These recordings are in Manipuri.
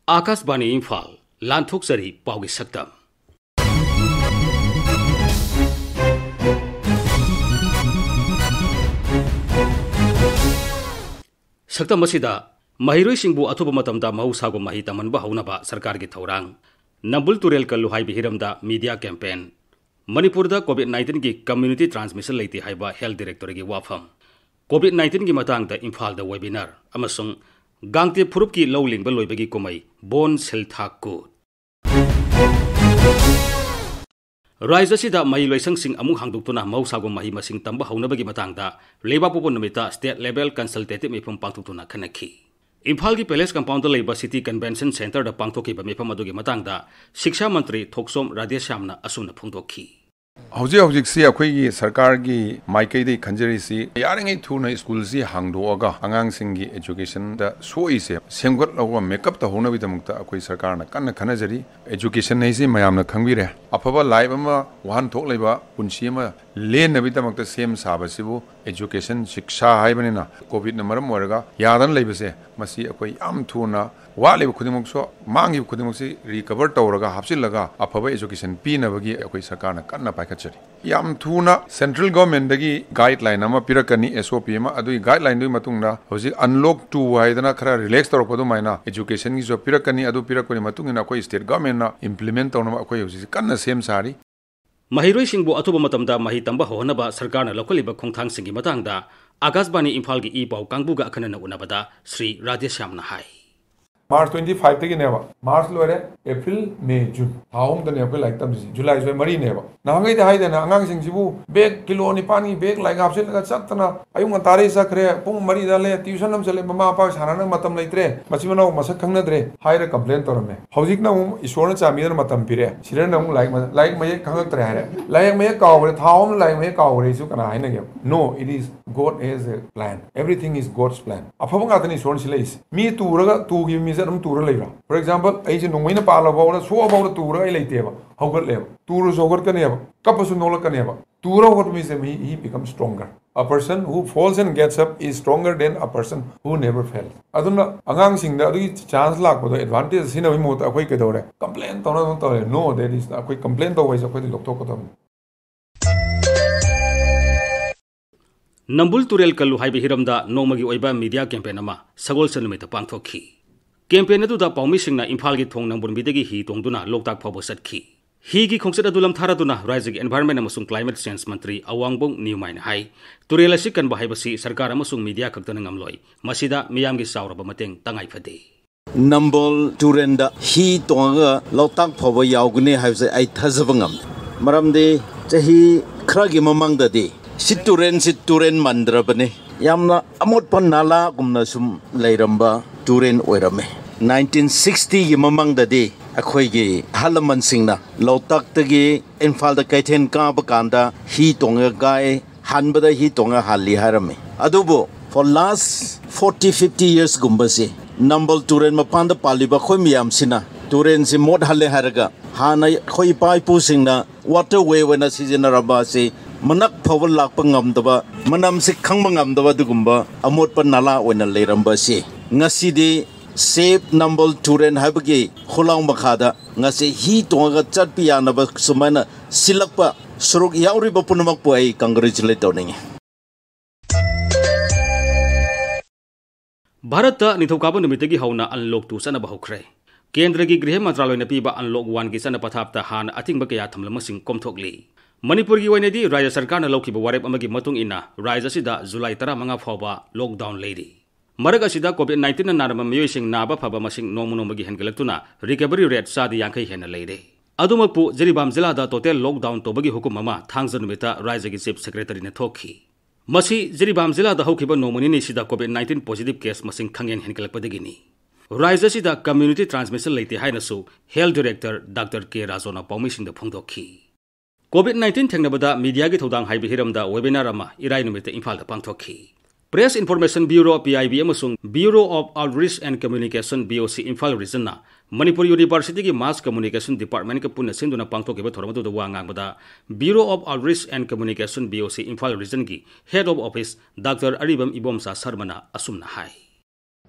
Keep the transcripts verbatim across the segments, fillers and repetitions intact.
ꯑꯥꯀꯥꯁꯕꯥꯅꯤ ꯏꯝꯐꯥꯜ, ꯂꯥꯟꯊꯣꯛꯆꯔꯤ ꯄꯥꯎꯒꯤ ꯁꯛꯇꯝ꯫ ꯁꯛꯇꯝ ꯑꯁꯤꯗ ꯃꯍꯩꯔꯣꯏꯁꯤꯡꯕꯨ ꯑꯊꯨꯕ ꯃꯇꯝꯗ ꯃꯍꯧꯁꯥꯒꯨꯝ ꯃꯍꯩ ꯇꯝꯍꯟꯕ ꯍꯧꯅꯕ ꯁꯔꯀꯥꯔꯒꯤ ꯊꯧꯔꯥꯡ, ꯅꯝꯕꯨꯜ ꯇꯨꯔꯦꯜ ꯀꯜꯂꯨ ꯍꯥꯏꯕ ꯍꯤꯔꯝꯗ media campaign, ꯃꯅꯤꯄꯨꯔꯗ COVID nineteenꯒꯤ community transmission ꯂꯩꯇꯦ ꯍꯥꯏꯕ health directorꯒꯤ ꯋꯥꯐꯝ, COVID nineteenꯒꯤ ꯃꯇꯥꯡꯗ ꯏꯝꯐꯥꯜꯗ webinar ꯑꯃꯁꯨꯡ ꯒꯥꯡꯇꯦꯞ ꯐꯨꯔꯨꯞꯀꯤ ꯂꯧ ꯂꯤꯡꯕ ꯂꯣꯏꯕꯒꯤ ꯀꯨꯝꯍꯩ ꯕꯣꯟ ꯁꯤꯜꯊꯥ ꯀꯨꯠ꯫ ꯔꯥꯖ꯭ꯌ ꯑꯁꯤꯗ ꯃꯍꯩ ꯂꯣꯏꯁꯪꯁꯤꯡ ꯑꯃꯨꯛ ꯍꯥꯡꯗꯣꯛꯇꯨꯅ ꯃꯍꯧꯁꯥꯒꯨꯝ ꯃꯍꯩ ꯃꯁꯤꯡ ꯇꯝꯕ ꯍꯧꯅꯕꯒꯤ ꯃꯇꯥꯡꯗ ꯂꯩꯕꯥꯛꯄꯣꯛꯄ ꯅꯨꯃꯤꯠꯇ state level consultative ꯃꯤꯐꯝ ꯄꯥꯡꯊꯣꯛꯇꯨꯅ ꯈꯟꯅꯈꯤ꯫ ꯏꯝꯐꯥꯜꯒꯤ Palace Compoundꯗ ꯂꯩꯕ City Convention Centreꯗ ꯄꯥꯡꯊꯣꯛꯈꯤꯕ ꯃꯤꯐꯝ ꯑꯗꯨꯒꯤ ꯃꯇꯥꯡꯗ ꯁꯤꯛꯁꯥ ꯃꯟꯇ꯭ꯔꯤ ꯊꯣꯛꯆꯣꯝ ꯔꯥꯙꯦꯁ꯭ꯌꯥꯝꯅ ꯑꯁꯨꯝꯅ ꯐꯣꯡꯗꯣꯛꯈꯤ꯫ ꯍꯧꯖꯤꯛ ꯍꯧꯖꯤꯛꯁꯤ ꯑꯩꯈꯣꯏꯒꯤ ꯁꯔꯀꯥꯔꯒꯤ ꯃꯥꯏꯀꯩꯗꯒꯤ ꯈꯟꯖꯔꯤꯁꯤ, ꯌꯥꯔꯤꯉꯩ ꯊꯨꯅ ꯁ꯭ꯀꯨꯜꯁꯤ ꯍꯥꯡꯗꯣꯛꯑꯒ ꯑꯉꯥꯡꯁꯤꯡꯒꯤ educationꯗ ꯁꯣꯛꯏꯁꯦ ꯁꯦꯝꯒꯠꯂꯒ make up ꯇꯧꯍꯧꯅꯕꯒꯤꯗꯃꯛꯇ ꯑꯩꯈꯣꯏ ꯁꯔꯀꯥꯔꯅ ꯀꯟꯅ ꯈꯟꯅꯖꯔꯤ꯫ Education ꯍꯥꯏꯁꯤ ꯃꯌꯥꯝꯅ ꯈꯪꯕꯤꯔꯦ꯫ ꯑꯐꯕ life ꯑꯃ, ꯋꯥꯍꯟꯊꯣꯛ ꯂꯩꯕ ꯄꯨꯟꯁꯤ ꯑꯃ ꯂꯦꯟꯅꯕꯒꯤꯗꯃꯛꯇ ꯁꯦꯝ ꯁꯥꯕꯁꯤꯕꯨ education, ꯁꯤꯛꯁꯥ ꯍꯥꯏꯕꯅꯤꯅ, COVIDꯅ ꯃꯔꯝ ꯑꯣꯏꯔꯒ ꯌꯥꯗꯅ ꯂꯩꯕꯁꯦ, ꯃꯁꯤ ꯑꯩꯈꯣꯏ ꯌꯥꯝ ꯊꯨꯅ ꯋꯥꯠꯂꯤꯕ ꯈꯨꯗꯤꯡꯃꯛꯁꯨ, ꯃꯥꯡꯈꯤꯕ ꯈꯨꯗꯤꯡꯃꯛꯁꯤ recover ꯇꯧꯔꯒ ꯍꯥꯞꯆꯤꯜꯂꯒ ꯑꯐꯕ education ꯄꯤꯅꯕꯒꯤ ꯑꯩꯈꯣꯏ ꯁꯔꯀꯥꯔꯅ ꯀꯟꯅ ꯄꯥꯏꯈꯠꯆꯔꯤ꯫ ꯌꯥꯝ ꯊꯨꯅ central governmentꯗꯒꯤ guideline ꯑꯃ ꯄꯤꯔꯛꯀꯅꯤ, SOP ꯑꯃ꯫ ꯑꯗꯨꯒꯤ guidelineꯗꯨꯒꯤ ꯃꯇꯨꯡꯗ ꯍꯧꯖꯤꯛ unlock two ꯍꯥꯏꯗꯅ ꯈꯔ relax ꯇꯧꯔꯛꯄ ꯑꯗꯨꯃꯥꯏꯅ educationꯒꯤꯁꯨ ꯄꯤꯔꯛꯀꯅꯤ꯫ ꯑꯗꯨ ꯄꯤꯔꯛꯄꯒꯤ ꯃꯇꯨꯡ ꯏꯟꯅ ꯑꯩꯈꯣꯏ state governmentꯅ implement ꯇꯧꯅꯕ ꯑꯩꯈꯣꯏ ꯍꯧꯖꯤꯛ ꯀꯟꯅ ꯁꯦꯝ ꯁꯥꯔꯤ꯫ ꯃꯍꯩꯔꯣꯏꯁꯤꯡꯕꯨ ꯑꯊꯨꯕ ꯃꯇꯝꯗ ꯃꯍꯩ ꯇꯝꯕ ꯍꯧꯍꯟꯅꯕ ꯁꯔꯀꯥꯔꯅ ꯂꯧꯈꯠꯂꯤꯕ ꯈꯣꯡꯊꯥꯡꯁꯤꯡꯒꯤ ꯃꯇꯥꯡꯗ ꯑꯥꯀꯥꯁꯕꯥꯅꯤ ꯏꯝꯐꯥꯜꯒꯤ ꯏ ꯄꯥꯎ ꯀꯥꯡꯕꯨꯒ ꯑꯈꯟꯅꯅ ꯎꯅꯕꯗ ꯁ꯭ꯔꯤ ꯔꯥꯙꯦꯁ꯭ꯌꯥꯝꯅ ꯍꯥꯏ꯫ March twenty fiveꯇꯒꯤꯅꯦꯕ꯫ March ꯂꯣꯏꯔꯦ, April, May, June꯫ ꯊꯥ ꯑꯍꯨꯝꯗꯅꯦ ꯑꯩꯈꯣꯏ ꯂꯥꯏꯔꯤꯛ ꯇꯝꯗꯣꯏꯁꯦ꯫ July ꯁ꯭ꯋꯥꯏ ꯃꯔꯤꯅꯦꯕ꯫ ꯅꯍꯥꯟꯈꯩꯗꯤ ꯍꯥꯏꯗꯅ ꯑꯉꯥꯡꯁꯤꯡꯁꯤꯕꯨ bag ꯀꯤꯂꯣ ꯅꯤꯄꯥꯟꯒꯤ bag ꯂꯥꯏꯔꯤꯛ ꯍꯥꯞꯆꯤꯜꯂꯒ ꯆꯠꯇꯅ ꯑꯌꯨꯛ ꯉꯟꯇꯥꯗꯩ ꯆꯠꯈ꯭ꯔꯦ, ꯄꯨꯡ ꯃꯔꯤꯗ ꯍꯜꯂꯛꯑꯦ, tuition ꯑꯃ ꯆꯠꯂꯦ, ꯃꯃꯥ ꯃꯄꯥꯒ ꯁꯥꯟꯅꯅꯕ ꯃꯇꯝ ꯂꯩꯇ꯭ꯔꯦ, ꯃꯆꯤꯟ ꯃꯅꯥꯎ ꯃꯁꯛ ꯈꯪꯅꯗ꯭ꯔꯦ ꯍꯥꯏꯔ complain ꯇꯧꯔꯝꯃꯦ꯫ ꯍꯧꯖꯤꯛꯅ ꯑꯃꯨꯛ ꯏꯁꯣꯔꯅ ꯆꯥꯟꯕꯤꯗꯨꯅ ꯃꯇꯝ ꯄꯤꯔꯦ꯫ ꯁꯤꯗꯅ ꯑꯃꯨꯛ ꯂꯥꯏꯔꯤꯛ ꯃ-, ꯂꯥꯏꯔꯤꯛ ꯃꯌꯦꯛ ꯈꯪꯉꯛꯇ꯭ꯔꯦ ꯍꯥꯏꯔꯦ꯫ ꯂꯥꯏꯔꯤꯛ ꯃꯌꯦꯛ ꯀꯥꯎꯈ꯭ꯔꯦ, ꯊꯥ ꯑꯍꯨꯝ ꯂꯥꯏꯔꯤꯛ ꯃꯌꯦꯛ ꯀꯥꯎꯈ꯭ꯔꯦ ꯍꯥꯏꯁꯨ ꯀꯅꯥ ꯍꯥꯏꯅꯒꯦ? No, it is God has a plan. Everything is God's plan. ꯑꯐꯕ ꯉꯥꯛꯇꯅꯤ ꯏꯁꯣꯔꯅ ꯁꯤꯜꯂꯛꯏꯁꯦ꯫ ꯃꯤ ꯇꯨꯔꯒ, ꯇꯨꯈꯤꯕ ꯃꯤꯁꯦ ꯑꯗꯨꯝ ꯇꯨꯔ ꯂꯩꯕ꯭ꯔꯥ? For example, ꯑꯩꯁꯦ ꯅꯣꯡꯃꯩꯅ ꯄꯥꯜꯂꯐꯥꯎꯗ, ꯁꯣꯛꯑꯐꯥꯎꯗ ꯇꯨꯔꯒ ꯑꯩ ꯂꯩꯇꯦꯕ꯫ ꯍꯧꯒꯠꯂꯦꯕ꯫ ꯇꯨꯔꯁꯨ ꯍꯧꯒꯠꯀꯅꯦꯕ꯫ ꯀꯞꯄꯁꯨ ꯅꯣꯛꯂꯛꯀꯅꯦꯕ꯫ ꯇꯨꯔ ꯍꯧꯒꯠꯄ ꯃꯤꯁꯦ he, he becomes stronger. A person who falls and gets up is stronger than a person who never fails. ꯑꯗꯨꯅ ꯑꯉꯥꯡꯁꯤꯡꯗ ꯑꯗꯨꯒꯤ ꯆꯥꯟꯁ ꯂꯥꯛꯄꯗꯣ ꯑꯦꯗꯚꯥꯟꯇꯦꯖ ꯁꯤꯖꯤꯟꯅꯕꯒꯤ ꯃꯍꯨꯠꯇ ꯑꯩꯈꯣꯏ ꯀꯩꯗꯧꯔꯦ? ꯀꯝꯄ꯭ꯂꯦꯟ ꯇꯧꯅ ꯑꯗꯨꯝ ꯇꯧꯔꯦ꯫ No, that is, ꯑꯩꯈꯣꯏ ꯀꯝꯄ꯭ꯂꯦꯟ ꯇꯧꯕ ꯍꯥꯏꯁꯦ ꯑꯩꯈꯣꯏꯗꯤ ꯂꯧꯊꯣꯛꯀꯗꯕꯅꯤ꯫ ꯅꯝꯕꯨꯜ ꯇꯨꯔꯦꯜ ꯀꯜꯂꯨ ꯍꯥꯏꯕ ꯍꯤꯔꯝꯗ ꯅꯣꯡꯃꯒꯤ ꯑꯣꯏꯕ ꯃꯤꯗꯤꯌꯥ ꯀꯦꯝꯄꯦꯟ ꯑꯃ ꯁꯒꯣꯜꯁꯦꯟ ꯅꯨꯃꯤꯠꯇ ꯄꯥꯡꯊꯣꯛꯈꯤ꯫ ꯀꯦꯝꯄꯦꯟ ꯑꯗꯨꯗ ꯄꯥꯎꯃꯤꯁꯤꯡꯅ ꯏꯝꯐꯥꯜꯒꯤ ꯊꯣꯡ ꯅꯝꯕꯨꯜꯕꯤꯗꯒꯤ ꯍꯤ ꯇꯣꯡꯗꯨꯅ ꯂꯣꯛꯇꯥꯛ ꯐꯥꯎꯕ ꯆꯠꯈꯤ꯫ ꯍꯤꯒꯤ ꯈꯣꯡꯆꯠ ꯑꯗꯨ ꯂꯝꯊꯥꯔꯗꯨꯅ ꯔꯥꯏꯖꯒꯤ ꯏꯟꯚꯥꯏꯔꯟꯃꯦꯟ ꯑꯃꯁꯨꯡ ꯀ꯭ꯂꯥꯏꯃꯦꯠ ꯆꯦꯟꯖ ꯃꯟꯇ꯭ꯔꯤ ꯑꯋꯥꯡꯕꯣꯡ ꯅꯤꯌꯨꯃꯥꯏꯅ ꯍꯥꯏ, ꯇꯨꯔꯦꯜ ꯑꯁꯤ ꯀꯟꯕ ꯍꯥꯏꯕꯁꯤ ꯁꯔꯀꯥꯔ ꯑꯃꯁꯨꯡ ꯃꯤꯗꯤꯌꯥ ꯈꯛꯇꯅ ꯉꯝꯂꯣꯏ, ꯃꯁꯤꯗ ꯃꯤꯌꯥꯝꯒꯤ ꯆꯥꯎꯔꯕ ꯃꯇꯦꯡ ꯇꯉꯥꯏ ꯐꯗꯦ꯫ ꯅꯝꯕꯣꯜ ꯇꯨꯔꯦꯟꯗ ꯍꯤ ꯇꯣꯡꯉꯒ ꯂꯣꯛꯇꯥꯛ ꯐꯥꯎꯕ ꯌꯥꯎꯒꯅꯤ ꯍꯥꯏꯕꯁꯦ ꯑꯩ ꯊꯥꯖꯕ ꯉꯝꯗꯦ꯫ ꯃꯔꯝꯗꯤ ꯆꯍꯤ ꯈꯔꯒꯤ ꯃꯃꯥꯡꯗꯗꯤ ꯁꯤ ꯇꯨꯔꯦꯟꯁꯤ ꯇꯨꯔꯦꯟ ꯃꯥꯟꯗ꯭ꯔꯕꯅꯤ, ꯌꯥꯝꯅ ꯑꯃꯣꯠꯄ ꯅꯥꯂꯥꯒꯨꯝꯅ ꯁꯨꯝ ꯂꯩꯔꯝꯕ ꯇꯨꯔꯦꯟ ꯑꯣꯏꯔꯝꯃꯤ꯫ ꯅꯥꯏꯟꯇꯤꯟ ꯁꯤꯛꯁꯇꯤꯒꯤ ꯃꯃꯥꯡꯗꯗꯤ ꯑꯩꯈꯣꯏꯒꯤ ꯑꯍꯜ ꯂꯃꯟꯁꯤꯡꯅ ꯂꯣꯛꯇꯥꯛꯇꯒꯤ ꯏꯝꯐꯥꯜꯗ ꯀꯩꯊꯦꯜ ꯀꯥꯕ ꯀꯥꯟꯗ ꯍꯤ ꯇꯣꯡꯉꯒ ꯀꯥꯏ, ꯍꯥꯟꯕꯗ ꯍꯤ ꯇꯣꯡꯉ ꯍꯥꯜꯂꯤ ꯍꯥꯏꯔꯝꯃꯤ꯫ ꯑꯗꯨꯕꯨ for last forty fifty yearsꯒꯨꯝꯕꯁꯤ ꯅꯝꯕꯣꯜ ꯇꯨꯔꯦꯟ ꯃꯄꯥꯟꯗ ꯄꯥꯜꯂꯤꯕ ꯑꯩꯈꯣꯏ ꯃꯌꯥꯝꯁꯤꯅ ꯇꯨꯔꯦꯟꯁꯤ ꯃꯣꯠꯍꯜꯂꯦ ꯍꯥꯏꯔꯒ ꯍꯥꯟꯅ ꯑꯩꯈꯣꯏ ꯏꯄꯥ ꯏꯄꯨꯁꯤꯡꯅ ꯋꯥꯇꯔ ꯋꯦ ꯑꯣꯏꯅ ꯁꯤꯖꯤꯟꯅꯔꯝꯕ ꯑꯁꯤ ꯃꯅꯥꯛ ꯐꯥꯎꯕ ꯂꯥꯛꯄ ꯉꯝꯗꯕ, ꯃꯅꯝꯁꯤ ꯈꯪꯕ ꯉꯝꯗꯕ ꯑꯗꯨꯒꯨꯝꯕ ꯑꯃꯣꯠꯄ ꯅꯥꯂꯥ ꯑꯣꯏꯅ ꯂꯩꯔꯝꯕ ꯑꯁꯤ ꯉꯁꯤꯗꯤ Save Nambol Turen ꯍꯥꯏꯕꯒꯤ ꯈꯣꯜꯂꯥꯎ ꯃꯈꯥꯗ ꯉꯁꯤ ꯍꯤ ꯇꯣꯡꯉꯒ ꯆꯠꯄ ꯌꯥꯅꯕ ꯁꯨꯃꯥꯏꯅ ꯁꯤꯜꯂꯛꯄ ꯁꯔꯨꯛ ꯌꯥꯎꯔꯤꯕ ꯄꯨꯝꯅꯃꯛꯄꯨ ꯑꯩ congratulate ꯇꯧꯅꯤꯡꯉꯤ꯫ ꯚꯥꯔꯠꯇ ꯅꯤꯡꯊꯧꯀꯥꯕ ꯅꯨꯃꯤꯠꯇꯒꯤ ꯍꯧꯅ ꯑꯟꯂꯣꯛ ꯇꯨ ꯆꯠꯅꯕ ꯍꯧꯈ꯭ꯔꯦ꯫ ꯀꯦꯟꯗ꯭ꯔꯒꯤ ꯒ꯭ꯔꯤꯍ ꯃꯟꯇ꯭ꯔꯥꯂꯣꯏꯅ ꯄꯤꯕ ꯑꯟꯂꯣꯛ ꯋꯥꯟꯒꯤ ꯆꯠꯅ ꯄꯊꯥꯞꯇ ꯍꯥꯟꯅ ꯑꯊꯤꯡꯕ ꯀꯌꯥ ꯊꯝꯂꯝꯕꯁꯤꯡ ꯀꯣꯝꯊꯣꯛꯂꯤ꯫ ꯃꯅꯤꯄꯨꯔꯒꯤ ꯑꯣꯏꯅꯗꯤ ꯔꯥꯖ꯭ꯌ ꯁꯔꯀꯥꯔꯅ ꯂꯧꯈꯤꯕ ꯋꯥꯔꯦꯞ ꯑꯃꯒꯤ ꯃꯇꯨꯡ ꯏꯟꯅ ꯔꯥꯖ꯭ꯌ ꯑꯁꯤꯗ ꯖꯨꯂꯥꯏ ꯇꯔꯥꯃꯉꯥ ꯐꯥꯎꯕ ꯂꯣꯛꯗꯥꯎꯟ ꯂꯩꯔꯤ꯫ ꯃꯔꯛ ꯑꯁꯤꯗ ꯀꯣꯚꯤꯗ ꯅꯥꯏꯟꯇꯤꯟꯅ ꯅꯥꯔꯝꯕ ꯃꯤꯑꯣꯏꯁꯤꯡ ꯅꯥꯕ ꯐꯕ ꯃꯁꯤꯡ ꯅꯣꯡꯃ ꯅꯣꯡꯃꯒꯤ ꯍꯦꯟꯒꯠꯂꯛꯇꯨꯅ ꯔꯤꯀꯚꯔꯤ ꯔꯦꯠ ꯆꯥꯗ ꯌꯥꯡꯈꯩ ꯍꯦꯟꯅ ꯂꯩꯔꯦ꯫ ꯑꯗꯨꯃꯛꯄꯨ ꯖꯤꯔꯤꯕꯥꯝ ꯖꯤꯂꯥꯗ ꯇꯣꯇꯦꯜ ꯂꯣꯛꯗꯥꯎꯟ ꯇꯧꯕꯒꯤ ꯍꯨꯀꯨꯝ ꯑꯃ ꯊꯥꯡꯖ ꯅꯨꯃꯤꯠꯇ ꯔꯥꯖ꯭ꯌꯒꯤ ꯆꯤꯐ ꯁꯦꯀ꯭ꯔꯦꯇꯔꯤꯅ ꯊꯣꯛꯈꯤ꯫ ꯃꯁꯤ ꯖꯤꯔꯤꯕꯥꯝ ꯖꯤꯂꯥꯗ ꯍꯧꯈꯤꯕ ꯅꯣꯡꯃ ꯅꯤꯅꯤꯁꯤꯗ ꯀꯣꯚꯤꯗ ꯅꯥꯏꯟꯇꯤꯟ ꯄꯣꯖꯤꯇꯤꯚ ꯀꯦꯁ ꯃꯁꯤꯡ ꯈꯪꯍꯦꯟ ꯍꯦꯟꯒꯠꯂꯛꯄꯗꯒꯤꯅꯤ꯫ ꯔꯥꯖ꯭ꯌ ꯑꯁꯤꯗ ꯀꯝꯃ꯭ꯌꯨꯅꯤꯇꯤ ꯇ꯭ꯔꯥꯟꯁꯃꯤꯁꯟ ꯂꯩꯇꯦ ꯍꯥꯏꯅꯁꯨ ꯍꯦꯜꯊ ꯗꯤꯔꯦꯛꯇꯔ ꯗꯥꯛꯇꯔ ꯀꯦ ꯔꯥꯖꯣꯅ ꯄꯥꯎꯃꯤꯁꯤꯡꯗ ꯐꯣꯡꯗꯣꯛꯈꯤ꯫ ꯀꯣꯚꯤꯗ ꯅꯥꯏꯟꯇꯤꯟ ꯊꯦꯡꯅꯕꯗ ꯃꯤꯗꯤꯌꯥꯒꯤ ꯊꯧꯗꯥꯡ ꯍꯥꯏꯕ ꯍꯤꯔꯝꯗ ꯋꯦꯕꯤꯅꯥꯔ ꯑꯃ ꯏꯔꯥꯏ ꯅꯨꯃꯤꯠꯇ ꯏꯝꯐꯥꯜꯗ ꯄꯥꯡꯊꯣꯛꯈꯤ꯫ Press Information Bureau, P I B, ꯑꯃꯁꯨꯡ Bureau of Outreach and Communication, B O C, Imphal Regionꯅ Manipur Universityꯒꯤ Mass Communication Departmentꯀ ꯄꯨꯟꯅ ꯁꯤꯟꯗꯨꯅ ꯄꯥꯡꯊꯣꯛꯈꯤꯕ ꯊꯧꯔꯝ ꯑꯗꯨꯗ ꯋꯥ ꯉꯥꯡꯕꯗ Bureau of Outreach and Communication, B O C, Imphal Regionꯒꯤ Head of Office Doctor ꯑꯔꯤꯕꯝ ꯏꯕꯣꯝꯆꯥ ꯁꯔꯃꯅ ꯑꯁꯨꯝꯅ ꯍꯥꯏ꯫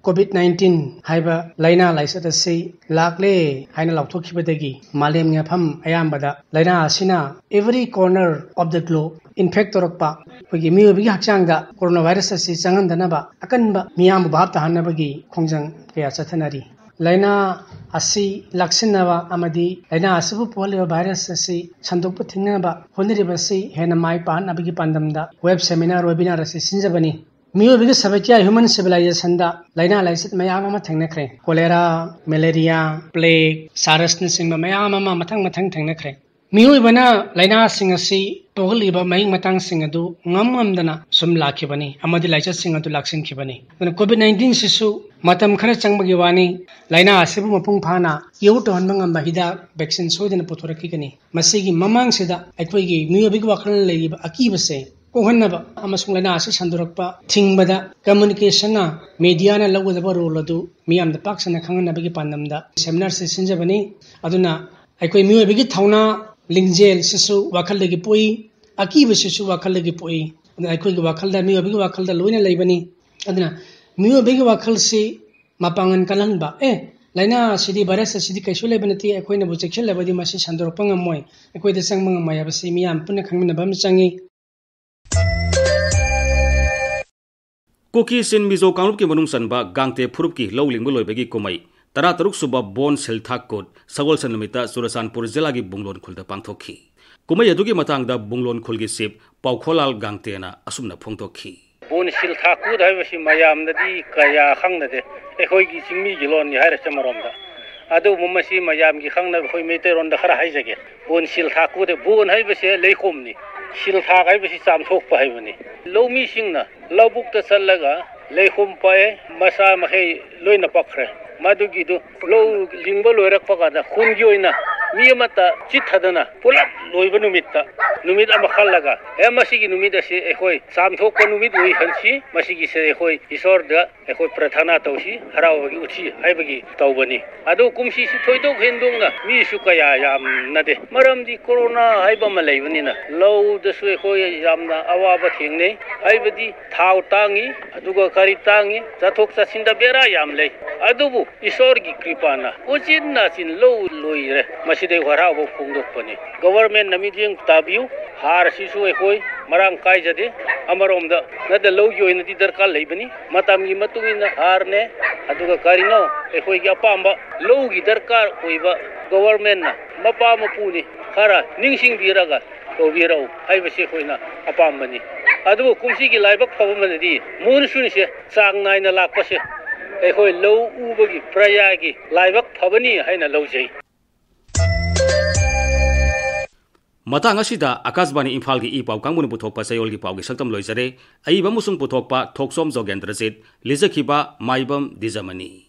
COVID nineteen ꯍꯥꯏꯕ ꯂꯥꯏꯅꯥ ꯂꯥꯏꯆꯠ ꯑꯁꯤ ꯂꯥꯛꯂꯦ ꯍꯥꯏꯅ ꯂꯥꯎꯊꯣꯛꯈꯤꯕꯗꯒꯤ ꯃꯥꯂꯦꯝꯒꯤ ꯃꯐꯝ ꯑꯌꯥꯝꯕꯗ ꯂꯥꯏꯅꯥ ꯑꯁꯤꯅ every corner of the globe infect ꯇꯧꯔꯛꯄ, ꯑꯩꯈꯣꯏꯒꯤ ꯃꯤꯑꯣꯏꯕꯒꯤ ꯍꯛꯆꯥꯡꯗ coronavirus ꯑꯁꯤ ꯆꯪꯍꯟꯗꯅꯕ ꯑꯀꯟꯕ ꯃꯤꯌꯥꯝꯕꯨ ꯚꯥꯞ ꯇꯥꯍꯟꯅꯕꯒꯤ ꯈꯣꯡꯖꯪ ꯀꯌꯥ ꯆꯠꯊꯅꯔꯤ꯫ ꯂꯥꯏꯅꯥ ꯑꯁꯤ ꯂꯥꯛꯁꯤꯟꯅꯕ ꯑꯃꯗꯤ ꯂꯥꯏꯅꯥ ꯑꯁꯤꯕꯨ ꯄꯣꯛꯍꯜꯂꯤꯕ virus ꯑꯁꯤ ꯁꯟꯗꯣꯛꯄ ꯊꯤꯡꯅꯕ ꯍꯣꯠꯅꯔꯤꯕ ꯑꯁꯤ ꯍꯦꯟꯅ ꯃꯥꯏ ꯄꯥꯛꯅꯕꯒꯤ ꯄꯥꯟꯗꯝꯗ web seminar, webinar ꯑꯁꯤ ꯁꯤꯟꯖꯕꯅꯤ꯫ ꯃꯤꯑꯣꯏꯕꯒꯤ ꯁꯥꯕꯦꯛꯇꯤꯌꯥ human civilizationꯗ ꯂꯥꯏꯅꯥ ꯂꯥꯏꯆꯠ ꯃꯌꯥꯝ ꯑꯃ ꯊꯦꯡꯅꯈ꯭ꯔꯦ꯫ Cholera, malaria, plague, SARSꯅꯆꯤꯡꯕ ꯃꯌꯥꯝ ꯑꯃ ꯃꯊꯪ ꯃꯊꯪ ꯊꯦꯡꯅꯈ꯭ꯔꯦ꯫ ꯃꯤꯑꯣꯏꯕꯅ ꯂꯥꯏꯅꯥꯁꯤꯡ ꯑꯁꯤ ꯄꯣꯛꯍꯜꯂꯤꯕ ꯃꯍꯤꯛ ꯃꯇꯥꯡꯁꯤꯡ ꯑꯗꯨ ꯉꯝ ꯉꯝꯗꯅ ꯁꯨꯝ ꯂꯥꯛꯈꯤꯕꯅꯤ ꯑꯃꯗꯤ ꯂꯥꯏꯆꯠꯁꯤꯡ ꯑꯗꯨ ꯂꯥꯛꯁꯤꯟꯈꯤꯕꯅꯤ꯫ ꯑꯗꯨꯅ COVID nineteenꯁꯤꯁꯨ ꯃꯇꯝ ꯈꯔ ꯆꯪꯕꯒꯤ ꯋꯥꯅꯤ꯫ ꯂꯥꯏꯅꯥ ꯑꯁꯤꯕꯨ ꯃꯄꯨꯡ ꯐꯥꯅ cure ꯇꯧꯍꯟꯕ ꯉꯝꯕ ꯍꯤꯗꯥꯛ vaccine ꯁꯣꯏꯗꯅ ꯄꯨꯊꯣꯔꯛꯈꯤꯒꯅꯤ꯫ ꯃꯁꯤꯒꯤ ꯃꯃꯥꯡꯁꯤꯗ ꯑꯩꯈꯣꯏꯒꯤ ꯃꯤꯑꯣꯏꯕꯒꯤ ꯋꯥꯈꯜ ꯂꯩꯔꯤꯕ ꯑꯀꯤꯕꯁꯦ ꯀꯣꯛꯍꯟꯅꯕ ꯑꯃꯁꯨꯡ ꯂꯥꯏꯅꯥ ꯑꯁꯤ ꯁꯟꯗꯣꯔꯛꯄ ꯊꯤꯡꯕꯗ communicationꯅ, mediaꯅ ꯂꯧꯒꯗꯕ role ꯑꯗꯨ ꯃꯤꯌꯥꯝꯗ ꯄꯥꯛ ꯁꯟꯅ ꯈꯪꯍꯟꯅꯕꯒꯤ ꯄꯥꯟꯗꯝꯗ seminarꯁꯤ ꯁꯤꯟꯖꯕꯅꯤ꯫ ꯑꯗꯨꯅ ꯑꯩꯈꯣꯏ ꯃꯤꯑꯣꯏꯕꯒꯤ ꯊꯧꯅꯥ, ꯂꯤꯡꯖꯦꯜ ꯁꯤꯁꯨ ꯋꯥꯈꯜꯗꯒꯤ ꯄꯣꯛꯏ, ꯑꯀꯤꯕꯁꯤꯁꯨ ꯋꯥꯈꯜꯗꯒꯤ ꯄꯣꯛꯏ꯫ ꯑꯗꯨꯅ ꯑꯩꯈꯣꯏꯒꯤ ꯋꯥꯈꯜꯗ, ꯃꯤꯑꯣꯏꯕꯒꯤ ꯋꯥꯈꯜꯗ ꯂꯣꯏꯅ ꯂꯩꯕꯅꯤ꯫ ꯑꯗꯨꯅ ꯃꯤꯑꯣꯏꯕꯒꯤ ꯋꯥꯈꯜꯁꯤ ꯃꯄꯥꯡꯒꯜ ꯀꯜꯍꯟꯕ, ꯑꯦ, ꯂꯥꯏꯅꯥ ꯑꯁꯤꯗꯤ, virus ꯑꯁꯤꯗꯤ ꯀꯩꯁꯨ ꯂꯩꯕ ꯅꯠꯇꯦ, ꯑꯩꯈꯣꯏꯅꯕꯨ ꯆꯦꯛꯁꯤꯜꯂꯕꯗꯤ ꯃꯁꯤ ꯁꯟꯗꯣꯔꯛꯄ ꯉꯝꯃꯣꯏ, ꯑꯩꯈꯣꯏꯗ ꯆꯪꯕ ꯉꯝꯃꯣꯏ ꯍꯥꯏꯕꯁꯤ ꯃꯤꯌꯥꯝ ꯄꯨꯟꯅ ꯈꯪꯃꯤꯟꯅꯕ ꯑꯃ ꯆꯪꯏ꯫ ꯀꯨꯀꯤ ꯆꯤꯟ ꯃꯤꯖꯣ ꯀꯥꯡꯂꯨꯞꯀꯤ ꯃꯅꯨꯡ ꯆꯟꯕ ꯒꯥꯡꯇꯦ ꯐꯨꯔꯨꯞꯀꯤ ꯂꯧ ꯂꯤꯡꯕ ꯂꯣꯏꯕꯒꯤ ꯀꯨꯝꯍꯩ ꯇꯔꯥꯇꯔꯨꯛ ꯁꯨꯕ ꯕꯣꯟ ꯁꯤꯜꯊꯥ ꯀꯨꯠ ꯁꯒꯣꯜꯁꯦꯟ ꯅꯨꯃꯤꯠꯇ ꯆꯨꯔꯆꯥꯟꯄꯨꯔ ꯖꯤꯂꯥꯒꯤ ꯕꯨꯡꯂꯣꯟ ꯈꯨꯜꯗ ꯄꯥꯡꯊꯣꯛꯈꯤ꯫ ꯀꯨꯝꯍꯩ ꯑꯗꯨꯒꯤ ꯃꯇꯥꯡꯗ ꯕꯨꯡꯂꯣꯟ ꯈꯨꯜꯒꯤ ꯆꯤꯞ ꯄꯥꯎꯈꯣꯂꯥꯜ ꯒꯥꯡꯇꯦꯅ ꯑꯁꯨꯝꯅ ꯐꯣꯡꯗꯣꯛꯈꯤ꯫ ꯕꯣꯟ ꯁꯤꯜꯊꯥ ꯀꯨꯠ ꯍꯥꯏꯕꯁꯤ ꯃꯌꯥꯝꯅꯗꯤ ꯀꯌꯥ ꯈꯪꯅꯗꯦ꯫ ꯑꯩꯈꯣꯏꯒꯤ ꯆꯤꯡꯃꯤꯒꯤ ꯂꯣꯟꯅꯤ ꯍꯥꯏꯔꯁꯦ ꯑꯃꯔꯣꯝꯗ꯫ ꯑꯗꯨꯕꯨ ꯃꯁꯤ ꯃꯌꯥꯝꯒꯤ ꯈꯪꯅꯕ ꯑꯩꯈꯣꯏ ꯃꯩꯇꯩꯔꯣꯟꯗ ꯈꯔ ꯍꯥꯏꯖꯒꯦ꯫ ꯕꯣꯟ ꯁꯤꯜꯊꯥ ꯀꯨꯠ, ꯕꯣꯟ ꯍꯥꯏꯕꯁꯦ ꯂꯩꯈꯣꯝꯅꯤ, ꯁꯤꯜꯊꯥꯛ ꯍꯥꯏꯕꯁꯤ ꯆꯥꯝꯊꯣꯛꯄ ꯍꯥꯏꯕꯅꯤ꯫ ꯂꯧꯃꯤꯁꯤꯡꯅ ꯂꯧꯕꯨꯛꯇ ꯆꯠꯂꯒ ꯂꯩꯈꯣꯝ ꯄꯥꯛꯑꯦ, ꯃꯆꯥ ꯃꯈꯩ ꯂꯣꯏꯅ ꯄꯛꯈ꯭ꯔꯦ꯫ ꯃꯗꯨꯒꯤꯗꯨ ꯂꯧ ꯂꯤꯡꯕ ꯂꯣꯏꯔꯛꯄ ꯀꯥꯟꯗ ꯈꯨꯟꯒꯤ ꯑꯣꯏꯅ ꯃꯤ ꯑꯃꯠꯇ ꯆꯤꯠꯊꯗꯅ ꯄꯨꯂꯞ ꯂꯣꯏꯕ ꯅꯨꯃꯤꯠꯇ, ꯅꯨꯃꯤꯠ ꯑꯃ ꯈꯜꯂꯒ, ꯑꯦ, ꯃꯁꯤꯒꯤ ꯅꯨꯃꯤꯠ ꯑꯁꯤ ꯑꯩꯈꯣꯏ ꯆꯥꯝꯊꯣꯛꯄ ꯅꯨꯃꯤꯠ ꯑꯣꯏꯍꯟꯁꯤ, ꯃꯁꯤꯒꯤꯁꯦ ꯑꯩꯈꯣꯏ ꯏꯁꯣꯔꯗ ꯑꯩꯈꯣꯏ ꯄ꯭ꯔꯊꯅꯥ ꯇꯧꯁꯤ, ꯍꯔꯥꯎꯕꯒꯤ ꯎꯠꯁꯤ ꯍꯥꯏꯕꯒꯤ ꯇꯧꯕꯅꯤ꯫ ꯑꯗꯨ ꯀꯨꯝꯁꯤꯁꯤ ꯊꯣꯏꯗꯣꯛ ꯍꯦꯟꯗꯣꯛꯅ ꯃꯤꯁꯨ ꯀꯌꯥ ꯌꯥꯝꯅꯗꯦ, ꯃꯔꯝꯗꯤ ꯀꯣꯔꯣꯅꯥ ꯍꯥꯏꯕ ꯑꯃ ꯂꯩꯕꯅꯤꯅ꯫ ꯂꯧꯗꯁꯨ ꯑꯩꯈꯣꯏ ꯌꯥꯝꯅ ꯑꯋꯥꯕ ꯊꯦꯡꯅꯩ, ꯍꯥꯏꯕꯗꯤ ꯊꯥꯎ ꯇꯥꯡꯉꯤ, ꯑꯗꯨꯒ ꯒꯥꯔꯤ ꯇꯥꯡꯉꯤ, ꯆꯠꯊꯣꯛ ꯆꯠꯁꯤꯟꯗ ꯕꯦꯔꯥ ꯌꯥꯝ ꯂꯩ꯫ ꯑꯗꯨꯕꯨ ꯏꯁꯣꯔꯒꯤ ꯀ꯭ꯔꯤꯄꯥꯅ ꯎꯆꯤꯟ ꯅꯥꯆꯤꯟ ꯂꯧ ꯂꯣꯏꯔꯦ, ꯃꯁꯤꯗ ꯑꯩꯈꯣꯏ ꯍꯔꯥꯎꯕ ꯐꯣꯡꯗꯣꯛꯄꯅꯤ꯫ ꯒꯣꯕꯔꯃꯦꯟꯅ ꯃꯤꯠꯌꯦꯡ ꯇꯥꯕꯤꯌꯨ꯫ ꯍꯥꯔꯁꯤꯁꯨ ꯑꯩꯈꯣꯏ ꯃꯔꯥꯡ ꯀꯥꯏꯖꯗꯦ꯫ ꯑꯃꯔꯣꯝꯗ ꯅꯠꯇ ꯂꯧꯒꯤ ꯑꯣꯏꯅꯗꯤ ꯗꯔꯀꯥꯔ ꯂꯩꯕꯅꯤ꯫ ꯃꯇꯝꯒꯤ ꯃꯇꯨꯡ ꯏꯟꯅ ꯍꯥꯔꯅꯦ, ꯑꯗꯨꯒ ꯀꯔꯤꯅꯣ ꯑꯩꯈꯣꯏꯒꯤ ꯑꯄꯥꯝꯕ ꯂꯧꯒꯤ ꯗꯔꯀꯥꯔ ꯑꯣꯏꯕ ꯒꯣꯕꯔꯃꯦꯟꯅ ꯃꯄꯥ ꯃꯄꯨꯅꯤ, ꯈꯔ ꯅꯤꯡꯁꯤꯡꯕꯤꯔꯒ ꯇꯧꯕꯤꯔꯛꯎ ꯍꯥꯏꯕꯁꯤ ꯑꯩꯈꯣꯏꯅ ꯑꯄꯥꯝꯕꯅꯤ꯫ ꯑꯗꯨꯕꯨ ꯀꯨꯝꯁꯤꯒꯤ ꯂꯥꯏꯕꯛ ꯐꯕ ꯑꯃꯅꯗꯤ ꯃꯣꯟꯁꯨꯟꯁꯦ ꯆꯥꯡ ꯅꯥꯏꯅ ꯂꯥꯛꯄꯁꯦ ꯑꯩꯈꯣꯏ ꯂꯧ ꯎꯕꯒꯤ ꯄ꯭ꯔꯖꯥꯒꯤ ꯂꯥꯏꯕꯛ ꯐꯕꯅꯤ ꯍꯥꯏꯅ ꯂꯧꯖꯩ꯫ ꯃꯇꯥꯡ ꯑꯁꯤꯗ ꯑꯀꯥꯁꯕꯥꯅꯤ ꯏꯝꯐꯥꯜꯒꯤ ꯏ ꯄꯥꯎ ꯀꯥꯡꯕꯨꯅ ꯄꯨꯊꯣꯛꯄ ꯆꯌꯣꯜꯒꯤ ꯄꯥꯎꯒꯤ ꯁꯛꯇꯝ ꯂꯣꯏꯖꯔꯦ꯫ ꯑꯏꯕ ꯑꯃꯁꯨꯡ ꯄꯨꯊꯣꯛꯄ ꯊꯣꯛꯆꯣꯝ ꯖꯣꯒꯦꯟꯗ꯭ꯔꯖꯤꯠ, ꯂꯤꯖꯈꯤꯕ ꯃꯥꯏꯕꯝ ꯗꯤꯖꯃꯅꯤ꯫